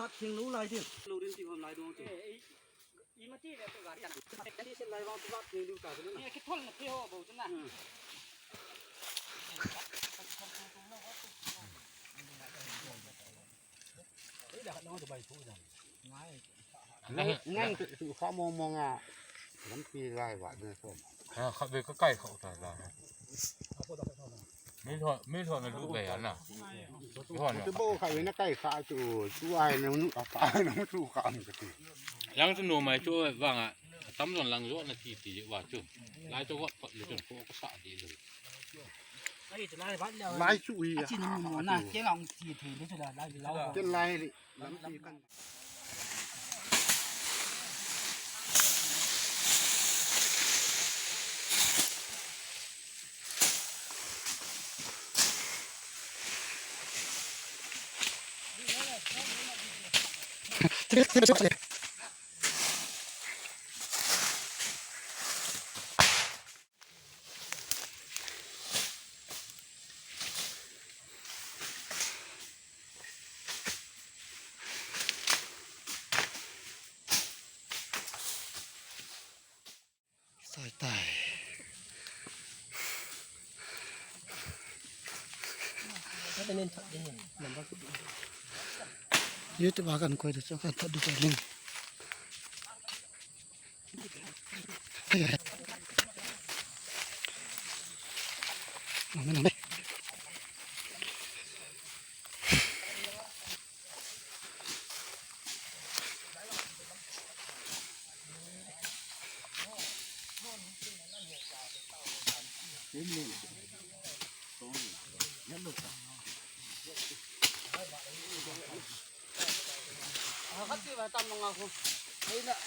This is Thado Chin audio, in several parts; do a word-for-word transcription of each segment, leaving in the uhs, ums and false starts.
Thing lu lai din. Lu din ti hom lai dong ti. Ima ti le tu gari ana. Ti se lai bang tu bat ni du ka tu na. Ye kithol na phe ho bo tu na. Ei da na tu bai tu na. Ngai. Ngai tu kha mong mong a. Lampi lai ba ne so. Ha, kha be ka kai kha ta la. Mi tho, mi tho na lu be ya na. Mi tho na. Tu bo kha be na kai kha tu, tu ai na nu a pa na tu kha am ka ti. Yang tu no mai tu vang a, tam zon lang zo na ti ti wa tu. Lai tu wa pa le tu ko ka sa di lu. Lai chu i. A chi na mu na, ke lang ti ti le chu la lai la. Ke lai le. Sai tai. YouTube a kan koi tu chu kan thot du ling.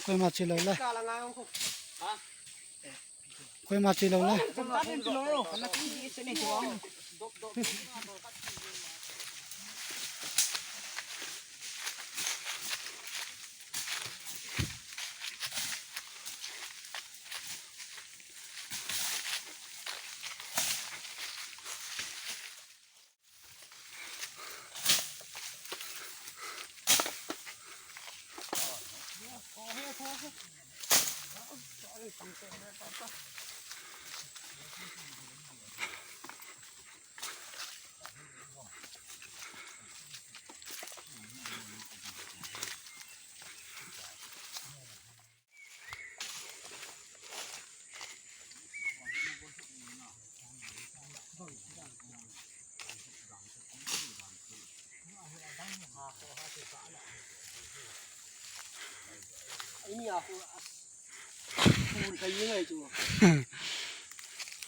Koima che lou le. Koima che lou le.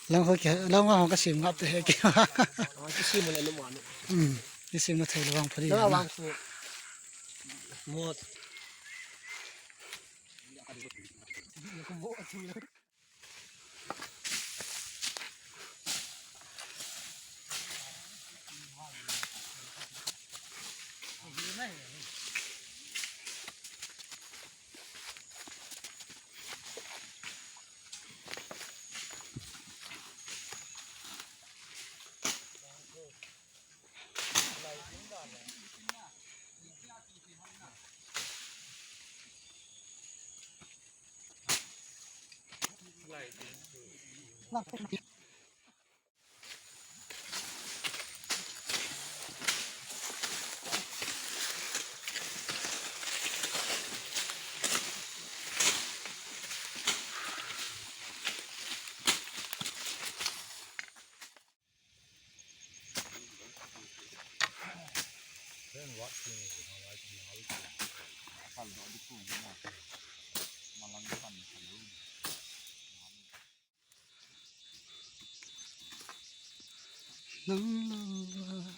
Lang ho kya, lang ho ka sim ngap te he kya. Ka sim le no mano. Hmm. Ka sim na thei lo wang phali. Na wang su. Mot. Nang lou a.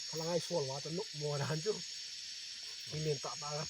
Khalangai sol wa ta nuk mo dan chu. Min len ta ta.